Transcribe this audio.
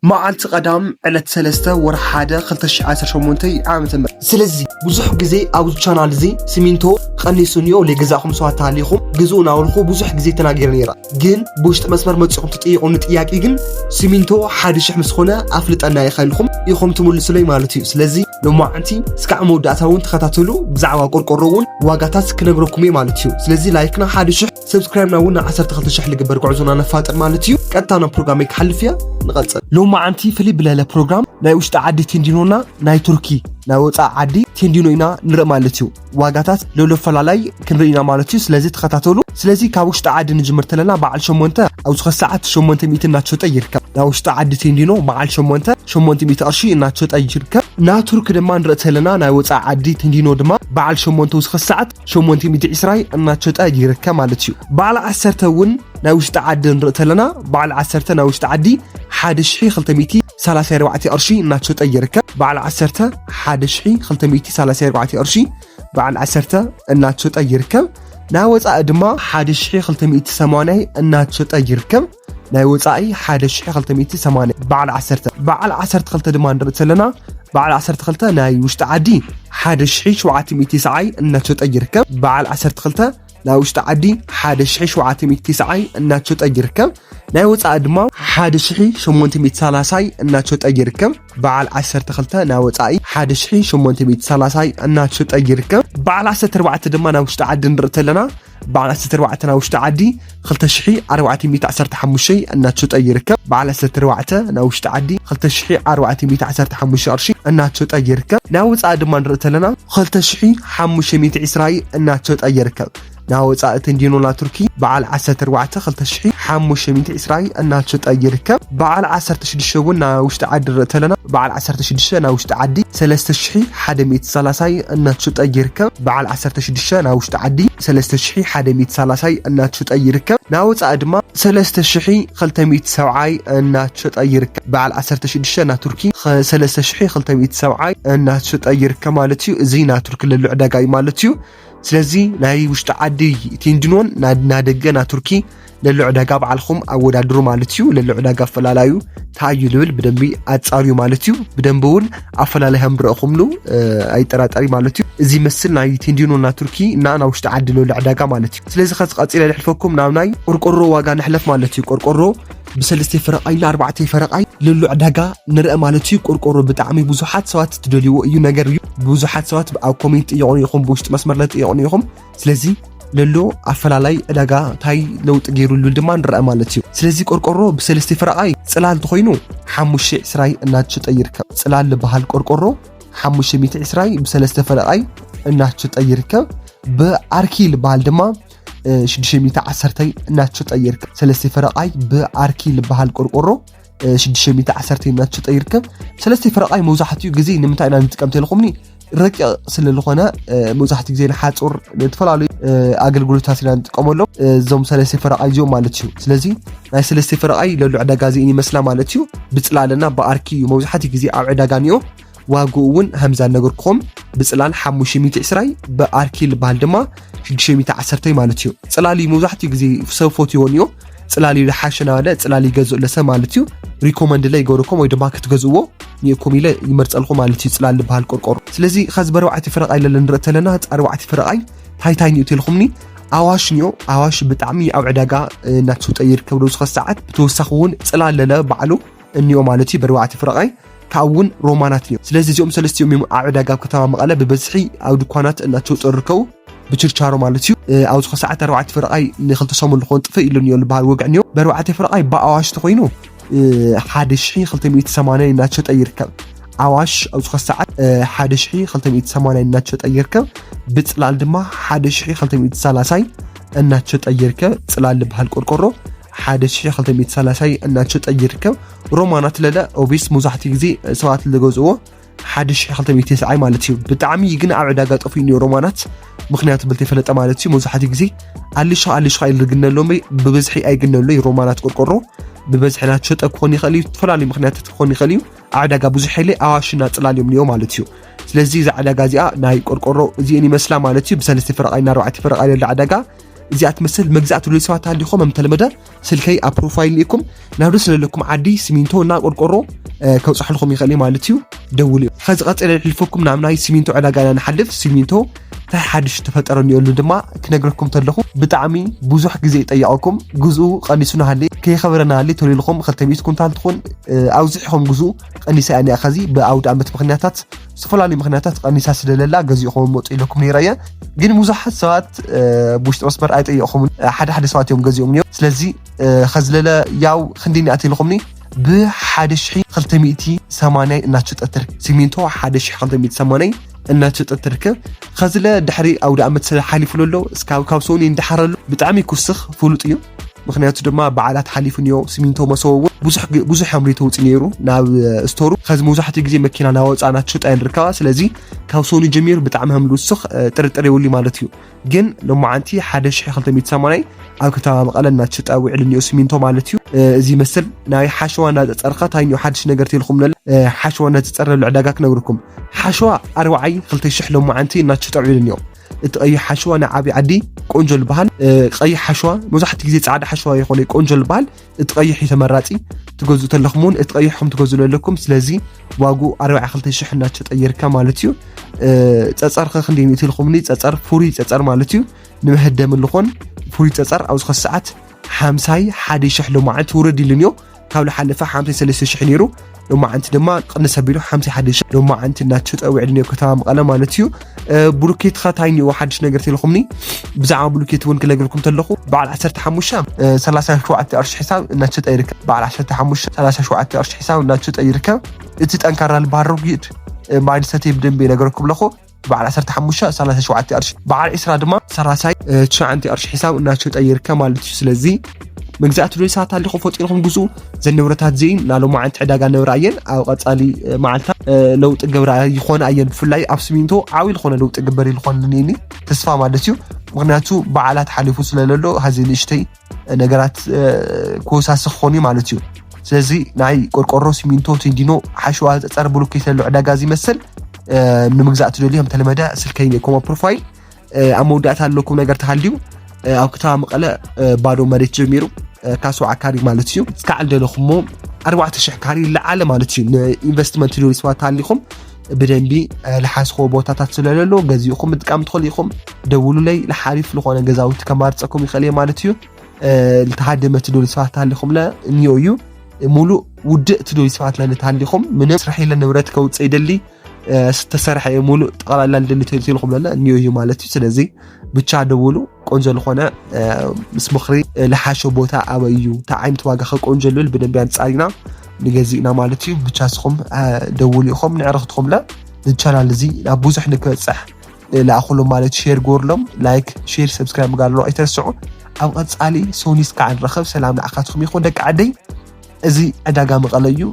መዓልቲ ቀዳም ዕለት ሰለስተ ወርሒ ሓደ ክልተ ሽሕ ዓሰርተ ሸሞንተ ዓመተ ምህረት። ስለዚ ብዙሕ ግዜ ኣብዚ ቻናል እዚ ሲሚንቶ ቀኒሱ እኒኦ ለይገዛእኹም ሰባት ተሃሊኹም ግዝኡ እናበልኩ ብዙሕ ግዜ ተናጊረ ነይረ። ግን ብውሽጢ መስመር መጺኹም ትጥይቑኒ ጥያቄ ግን ሲሚንቶ ሓደ ሽሕ ምስ ኾነ ኣፍልጠና ኢኻ ኢልኩም ኢኹም ትምልሱለይ ማለት እዩ። ስለዚ ሎማዓንቲ እስካዕ መወዳእታ እውን ተኸታተሉ። ብዛዕባ ቆርቆሮ እውን ዋጋታት ክነግረኩም እየ ማለት እዩ። ስለዚ ላይክና ሓደ ሽሕ፣ ሰብስክራይብና እውን ን ዓሰርተ ክልተ ሽሕ ልግበር ጉዕዞና ነፋጥን ማለት እዩ። ቀጥታ ናብ ፕሮግራመይ ክሓልፍ እየ። ንቐጽል። ሎማዓንቲ ፍልይ ብለለ ፕሮግራም ናይ ውሽጢ ዓዲ ቴንዲኖና ናይ ቱርኪ ናይ ወፃኢ ዓዲ ቴንዲኖ ኢና ንርኢ ማለት እዩ። ዋጋታት ለሎ ፈላላይ ክንርኢ ኢና ማለት እዩ። ስለዚ ተኸታተሉ። ስለዚ ካብ ውሽጢ ዓዲ ንጅምር ተለና በዓል ሸሞንተ ኣብዚ ኸ ሰዓት ሸሞንተ ሚእቲ እናተሸጠ ይርከብ። ናይ ውሽጢ ዓዲ ቴንዲኖ በዓል ሸሞንተ ሸሞንተ ሚእቲ ቅርሺ እናተሸጠ ይርከብ። ናይ ቱርኪ ድማ ንርኢ ተለና ናይ ወፃኢ ዓዲ ቴንዲኖ ድማ በዓል ሸሞንተ ኣብዚ ኸ ሰዓት ሸሞንተ ሚእቲ ዕስራይ እናተሸጠ ይርከብ ማለት እዩ። በዓል ዓሰርተ እውን ናይ ውሽጢ ዓዲ ንርኢ ተለና በዓል ዓሰርተ ናይ ውሽጢ ዓዲ ሓደ ሽሕ ክልተ ሚእቲ ሰላሳ ኣርባዕተ ቅርሺ እናተሸጠ ይርከብ። በዓል ዓሰርተ ሓደ ሽሕ ክልተ ሚእቲ ሰላሳ ኣርባዕተ ቅርሺ በዓል ዓሰርተ እናተሸጠ ይርከብ። ናይ ወፃኢ ድማ ሓደ ሽሕ ክልተ ሚእቲ ሰማንያ እናተሸጠ ይርከብ። ናይ ወፃኢ ሓደ ሽሕ ክልተ ሚእቲ ሰማንያ በዓል ዓሰርተ። በዓል ዓሰርተ ክልተ ድማ ንርኢ ተለና በዓል ዓሰርተ ክልተ ናይ ውሽጢ ዓዲ ሓደ ሽሕ ሸውዓተ ሚእቲ ሰዓይ እናተሸጠ ይርከብ። በዓል ዓሰርተ ክልተ ናይ ውሽጢ ዓዲ ሓደ ሽሕ ሸውዓተ ሚእቲ ሰዓይ እናተሸጠ ይርከብ። ናይ ወፃኢ ድማ ሓደ ሽሕ ሸሞንተ ሚእቲ ሰላሳይ እናተሸጠ ይርከብ። በዓል ዓሰርተ ክልተ ናይ ወፃኢ ሓደ ሽሕ ሸሞንተ ሚእቲ ሰላሳይ እናተሸጠ ይርከብ። በዓል ዓሰርተ ኣርባዕተ ድማ ናይ ውሽጢ ዓዲ ንርኢ ተለና በዓል ዓሰርተ ኣርባዕተ ናይ ውሽጢ ዓዲ ክልተ ሽሕ ኣርባዕተ ሚእቲ ዓሰርተ ሓሙሽተ እናተሸጠ ይርከብ። በዓል ዓሰርተ ኣርባዕተ ናይ ውሽጢ ዓዲ ክልተ ሽሕ ኣርባዕተ ሚእቲ ዓሰርተ ሓሙሽተ ቅርሺ እናተሸጠ ይርከብ። ናይ ወፃኢ ድማ ንርኢ ተለና ክልተ ሽሕ ሓሙሽተ ሚእቲ ዕስራይ እናተሸጠ ይርከብ። ናይ ወፃኢ ቴንዲኖ ናይ ቱርኪ በዓል ዓሰርተ ኣርባዕተ ክልተ ሽሕ ሓሙሽተ ሚእቲ ዕስራይ እናተሸጠ ይርከብ። በዓል ዓሰርተ ሽዱሽተ እውን ናይ ውሽጢ ዓዲ ንርኢ ተለና በዓል ዓሰርተ ሽዱሽተ ናይ ውሽጢ ዓዲ ሰለስተ ሽሕ ሓደ ሚእቲ ሰላሳይ እናተሸጠ ይርከብ። በዓል ዓሰርተ ሽዱሽተ ናይ ውሽጢ ዓዲ ሰለስተ ሽሕ ሓደ ሚእቲ ሰላሳይ እናተሸጠ ይርከብ። ናይ ወፃኢ ድማ ሰለስተ ሽሕ ክልተ ሚእቲ ሰብዓይ እናተሸጠ ይርከብ። በዓል ዓሰርተ ሽዱሽተ ናይ ቱርኪ ኸ-፣ ሰለስተ ሽሕ ክልተ ሚእቲ ሰብዓይ እናተሸጠ ይርከብ ማለት እዩ። እዚ ናይ ቱርኪ ለሎ ዕዳጋ እዩ ማለት እዩ። ስለዚ ናይ ውሽጢ ዓዲ ቴንዲኖን ና-፣ ናይ ደገ ናይ ቱርኪ ለሎ ዕዳጋ ባዕልኹም ኣወዳድሩ ማለት እዩ። ለሎ ዕዳጋ ኣፈላላዩ እንታይ እዩ ልብል ብደንቢ ኣጻርዩ ማለት እዩ። ብደንቢ እውን ኣፈላላይ ከም ዝረእኹምሉ፣ እ፣ ኣይጠራጠሪ ማለት እዩ። እዚ ይመስል ናይ ቴንዲኖ ናይ ቱርኪ እና ናይ ውሽጢ ዓዲ ለሎ ዕዳጋ ማለት እዩ። ስለዚ ከዚ ቀጺለ ልሕልፈኩም ናብ ናይ ቆርቆሮ ዋጋ ንሕለፍ ማለት እዩ። ቆርቆሮ ብሰለስተ ፈረቓይ ንኣርባዕተ ፈረቓይ ለሎ ዕዳጋ ንርአ ማለት እዩ። ቆርቆሮ ብጣዕሚ ብዙሓት ሰባት ትደልይዎ እዩ ነገር እዩ። ብዙሓት ሰባት ኣብ ኮሜንት ጥይቑኒ ኢኹም፣ ብውሽጢ መስመር ለጥይቑኒ ኢኹም። ስለዚ ለሎ ኣፈላላይ ዕዳጋ እንታይ ለውጢ ገይሩ ልብል ድማ ንረአ ማለት እዩ። ስለዚ ቆርቆሮ ብሰለስተ ፈረቓይ ጽላል ተኾይኑ ሓሙሽተ ዕስራይ እናተሸጠ ይርከብ። ጽላል ዝበሃል ቆርቆሮ ሓሙሽተ ሚእቲ ዕስራይ ብሰለስተ ፈረቓይ እናተሸጠ ይርከብ። ብኣርኪ ዝበሃል ድማ፣ እ፣ ሽዱሽተ ሚእቲ ዓሰርተ እናተሸጠ ይርከብ። ሰለስተ ፈረቓይ ብኣርኪ ዝበሃል ቆርቆሮ፣ እ፣ ሽዱሽተ ሚእቲ ዓሰርተ እናተሸጠ ይርከብ። ሰለስተ ፈረቓይ መብዛሕትኡ ግዜ ንምንታይ ኢና ንጥቀም ተልኹምኒ? ረቂቕ ስለ ዝኾነ፣ እ፣ መብዛሕትኡ ግዜ ንሓጹር፣ ንዝተፈላለዩ፣ እ፣ ኣገልግሎታት ኢና ንጥቀመሎም፣ እ፣ እዞም ሰለስተ ፈረቓይ እዚኦም ማለት እዩ። ስለዚ ናይ ሰለስተ ፈረቓይ ለሎ ዕዳጋ እዚእን ይመስላ ማለት እዩ። ብጽላልና ብኣርኪ እዩ መብዛሕትኡ ግዜ ኣብ ዕዳጋ እኒኦ። ዋግኡ እውን ከምዛ ነገርኩም ብጽላል ሓሙሽተ ሚእቲ ዕስራይ ብኣርኪ ዝበሃል ድማ ሽዱሽተ ሚእቲ ዓሰርተ ማለት እዩ። ጽላል እዩ መብዛሕትኡ ግዜ ሰብ ፈትዎ እኒኦ። ጽላል እዩ ዝሓሸ እናበለ ጽላል ይገዝእ ለሰ ማለት እዩ። ሪኮመንድ ለ ይገብረኩም ወይ ድማ ክትገዝእዎ ኒእኩም ኢለ ይመርጸልኩም ማለት እዩ። ጽላል ዝበሃል ቆርቆሮ። ስለዚ ከዚ በርባዕቲ ፍረቓይ ለለ ንርኢ ተለና፣ ጻ-፣ ኣርባዕቲ ፍረቓይ ታይታይ ኒኡ ተልኩምኒ ኣዋሽ ኒኦ። ኣዋሽ ብጣዕሚ ኣብ ዕዳጋ፣ እ፣ እናተሸጠ ይርከብ። ዶ ዝኸ ሰዓት ብተወሳኺ እውን ጽላል ለለ ባዕሉ እኒኦ ማለት እዩ። በርባዕቲ ፍረቓይ ካብኡ እውን ሮማናት እዮም። ስለዚ እዚኦም ሰለስቲኦም እዮም ኣብ ዕዳጋ ኣብ ከተማ መቐለ ብበዝሒ ኣብ ድኳናት እናተሸጡ ዝርከቡ ብችርቻሮ ማለት እዩ። እ፣ ኣብዚ ኸ ሰዓት ኣርባዕተ ፈረቓይ ንኽልተ ሰሙን ዝኾን ጥፍእ ኢሉ እኒኦ ዝበሃል ወግዒ እኒኦ። ብኣርባዕተ ፈረቓይ ብኣዋሽ ተኾይኑ፣ እ፣ ሓደ ሽሕ ክልተ ሚእቲ ሰማንያ እናተሸጠ ይርከብ። ኣዋሽ ኣብዚ ኸ ሰዓት፣ እ፣ ሓደ ሽሕ ክልተ ሚእቲ ሰማንያ እናተሸጠ ይርከብ። ብጽላል ድማ ሓደ ሽሕ ክልተ ሚእቲ ሰላሳይ እናተሸጠ ይርከብ። ጽላል ዝበሃል ቆርቆሮ ሓደ ሽሕ ክልተ ሚእቲ ሰላሳይ እናተሸጠ ይርከብ። ሮማናት ለለ ኦቪስ መብዛሕትኡ ግዜ ሰባት ዝገዝእዎ ሓደ ሽሕ ክልተ ሚእቲ ተስዓይ ማለት እዩ። ብጣዕሚ ግን ኣብ ዕዳጋ ጠፊኡ እኒኦ ሮማናት፣ ምኽንያቱ ብልተፈለጠ ማለት እዩ። መብዛሕትኡ ግዜ ኣልሾ ኣልሾ ኣይልግነሎም፣ ብብዝሒ ኣይግነሉ እዩ። ሮማናት ቆርቆሮ ብበዝሒ ናተሸጠ ክኾን ይኽእል እዩ፣ ዝተፈላለዩ ምኽንያታት ክኾን ይኽእል እዩ። ኣብ ዕዳጋ ብዙሕ የለ፣ ኣዋሽና ጽላል እዮም እኒኦ ማለት እዩ። ስለዚ እዛ ዕዳጋ እዚኣ ናይ ቆርቆሮ እዚእን ይመስላ ማለት እዩ። ብሰለስተ ፈረቓይ እና ኣርባዕተ ፈረቓይ ለላ ዕዳጋ እዚኣ ትመስል። መግዛእቲ ድሌት ሰባት ኣሊኹም፣ ከም ተለመደ ስልከይ ኣብ ፕሮፋይል ሊእኩም ናብ ደስ ዘለኩም ዓዲ ሲሚንቶ እና ቆርቆሮ ከውፅሓልኩም ይኽእል ማለት እዩ። ደውሉ። ከዚ ቀፂለ ሕልፈኩም ናብ ናይ ሲሚንቶ ዕዳጋ ኢና ንሓልፍ። ሲሚንቶ እንታይ ሓድሽ ተፈጠረ ንየሉ ድማ ክነግረኩም ተለኹ፣ ብጣዕሚ ብዙሕ ግዜ ይጠየቐኩም። ግዝኡ ቀኒሱ ናሃለ፣ ከይኸበረ ናሃለ ተልልኹም ክልተ ሚእቲ ኩንታል ትኹን ኣብዚሕኹም ግዝኡ ቀኒሳ እያ። ከዚ ብኣውደ ኣመት ምኽንያታት፣ ዝተፈላለዩ ምኽንያታት ቀኒሳ ስለለላ ገዚእኹም መጡ ኢለኩም ነይረ እየ። ግን ብዙሓት ሰባት ብውሽጢ መስመር ኣይጠየኹም፣ ሓደ ሓደ ሰባት እዮም ገዚኦም እዮም። ስለዚ ከዝለለ ያው ክንዲ ንኣት ኢልኹምኒ ብሓደ ሽሕ ክልተ ሚእቲ ሰማንያ እናተሸጠት ትርከብ። ሲሚንቶ ሓደ ሽሕ ክልተ ሚእቲ ሰማንያ እናተሸጠት ትርከብ። ከዝለ ድሕሪ ኣውደ ኣመት ስለ ሓሊፉ ኣሎ፣ እስካብ ካብ ሶኒ እንዳሓረሉ ብጣዕሚ ኩስኽ ፍሉጥ እዩ። ምኽንያቱ ድማ በዓላት ሓሊፉ ንዮ። ሲሚንቶ መሰቦ እውን ብዙሕ ግ- ብዙሕ ሓምሪ ተውፅእ ነይሩ ናብ ስቶሩ። ከዚ መብዛሕትኡ ግዜ መኪና ናወፃ ናትሸጣ ንርከባ። ስለዚ ካብ ሶኒ ጀሚሩ ብጣዕሚ ሓምሪ ውስኽ ጥርጥር የብሉ ማለት እዩ። ግን ሎማዓንቲ ሓደ ሽሕ ክልተ ሚእቲ ሰማንያ ኣብ ከተማ መቐለ እናተሸጠ ውዕል እኒኦ ሲሚንቶ ማለት እዩ። እዚ መስል ናይ ሓሸዋ እናፀፀርካ ታይ እኒኦ ሓድሽ ነገር ተልኩም ነለ ሓሸዋ እናተፀረሉ ዕዳጋ ክነግርኩም። ሓሸዋ ኣርባዓይ ክልተ ሽሕ ሎማዓንቲ እናተሸጠ ውዕል እኒኦ። እቲ ቀይሕ ሓሸዋ ናይ ዓብዪ ዓዲ ቆንጆ ዝበሃል ቀይሕ ሓሸዋ፣ መብዛሕትኡ ግዜ ፃዕዳ ሓሸዋ ይኾነ ቆንጆ ዝበሃል። እቲ ቀይሕ እዩ ተመራፂ። ትገዝኡ ተለኹም እውን እቲ ቀይሕ ከም ትገዝኡ ኣለኩም። ስለዚ ዋጉ ኣርባዓ ክልተ ሽሕ እናተሸጠ ይርከብ ማለት እዩ። ፀፀር ከ ክንደይ ንእትልኹምኒ? ፀፀር ፍሩይ ፀፀር ማለት እዩ። ንመሀደም ልኾን ፍሩይ ፀፀር ኣብዚ ኸ ሰዓት ሓምሳይ ሓደ ሽሕ ሎማዓንቲ ውረድ ኢሉ እኒኦ። ካብ ዝሓለፈ ሓምሳይ ሰለስተ ሽሕ ነይሩ። ሎማዓንቲ ድማ ቅንስ ኣቢሉ ሓምሳይ ሓደ ሽሕ ሎማዓንቲ እናተሸጠ ውዕል እኒኦ ከተማ መቐለ ማለት እዩ። ብሉኬት ኸ ታይ እኒኦ ሓድሽ ነገር ተልኹምኒ? ብዛዕባ ብሉኬት እውን ክነግርኩም ተለኹ በዓል ዓሰርተ ሓሙሽተ ሰላሳ ሸውዓተ ቅርሺ ሒሳብ እናተሸጠ ይርከብ። በዓል ዓሰርተ ሓሙሽተ ሰላሳ ሸውዓተ ቅርሺ ሒሳብ እናተሸጠ ይርከብ። እቲ ጠንካራ ዝበሃል ሮጊድ ማይንድሰት ብደንብ ይነገረኩም ኣለኹ። በዓል ዓሰርተ ሓሙሽተ ሰላሳ ሸውዓተ ቅርሺ፣ በዓል ዕስራ ድማ ሰላሳ ትሽዓተ ቅርሺ ሒሳብ እናተሸጠ ይርከብ ማለት እዩ። ስለዚ መግዛእቲ ዶ ሰባት ኣሊኹም ፈጢርኩም ግዙ። ዘን ንብረታት እዚን ናሎም መዓልቲ ዕዳጋ ነብራ እየን። ኣብ ቀጻሊ መዓልታ ለውጢ ገብራ ይኾና እየን። ብፍላይ ኣብ ሲሚንቶ ዓብዪ ዝኾነ ለውጢ ግበር ይልኾን ንኔኒ ተስፋ ማለት እዩ። ምኽንያቱ በዓላት ሓሊፉ ስለለሎ ሀዚ ንእሽተይ ነገራት ክወሳስኽ ክኾኑ ማለት እዩ። ስለዚ ናይ ቆርቆሮ፣ ሲሚንቶ፣ ቴንዲኖ፣ ሓሸዋ፣ ፀፀር፣ ብሉኬት ዘሎ ዕዳጋ እዚ ይመስል። ንምግዛእ ትደልዩ ከም ተለመደ ስልከይ ኮማ ፕሮፋይል ኣብ መወዳእታ ኣለኩም ነገር ተሃልዩ ኣብ ከተማ መቐለ ባዶ መሬት ጀሚሩ ካብ ሰብዓ ካሪ ማለት እዩ እስካዕ ደለኹሞ ኣርባዕተ ሽሕ ካሪ ለዓለ ማለት እዩ። ንኢንቨስትመንት ትደልዩ ሰባት ተሃሊኹም ብደንቢ ልሓስኹዎ ቦታታት ስለለሎ ገዚእኹም ምጥቃም ትኽእሉ ኢኹም። ደውሉለይ። ልሓሪፍ ልኾነ ገዛውቲ ከማርፀኩም ይኽእል እየ ማለት እዩ። ልተሃደመ ትደልዩ ሰባት ተሃሊኹምለ እኒኦ እዩ። ሙሉእ ውድእ ትደልዩ ሰባት ለለ ተሃሊኹም ምንም ስራሕ የለ ንብረት ከውፅእ ይደሊ ዝተሰርሐ ሙሉእ ጠቕላላ ልደሊ ተልኩም ለለ እኒኦ እዩ ማለት እዩ። ስለዚ ብቻ ደውሉ። ቆንጆ ዝኾነ ምስ ምኽሪ ልሓሾ ቦታ ኣበይ እዩ፣ እንታይ ዓይነት ዋጋ ከ ቆንጆ ልብል ብደንብ ኣንጻሪና ንገዚእና ማለት እዩ። ብቻ ስኹም ደውሉ ኢኹም ንዕረኽትኹም ለ ንቻናል እዚ ናብ ብዙሕ ንክበፅሕ ለኣኹሎም ማለት ሼር ጎርሎም ላይክ ሼር ሰብስክራይብ ጋርሎ ኣይተረስዑ። ኣብ ቀጻሊ ሶኒስ ከዓ ንረኸብ። ሰላም ንዓኻትኩም ይኹን ደቂ ዓደይ። እዚ ዕዳጋ መቐለ እዩ።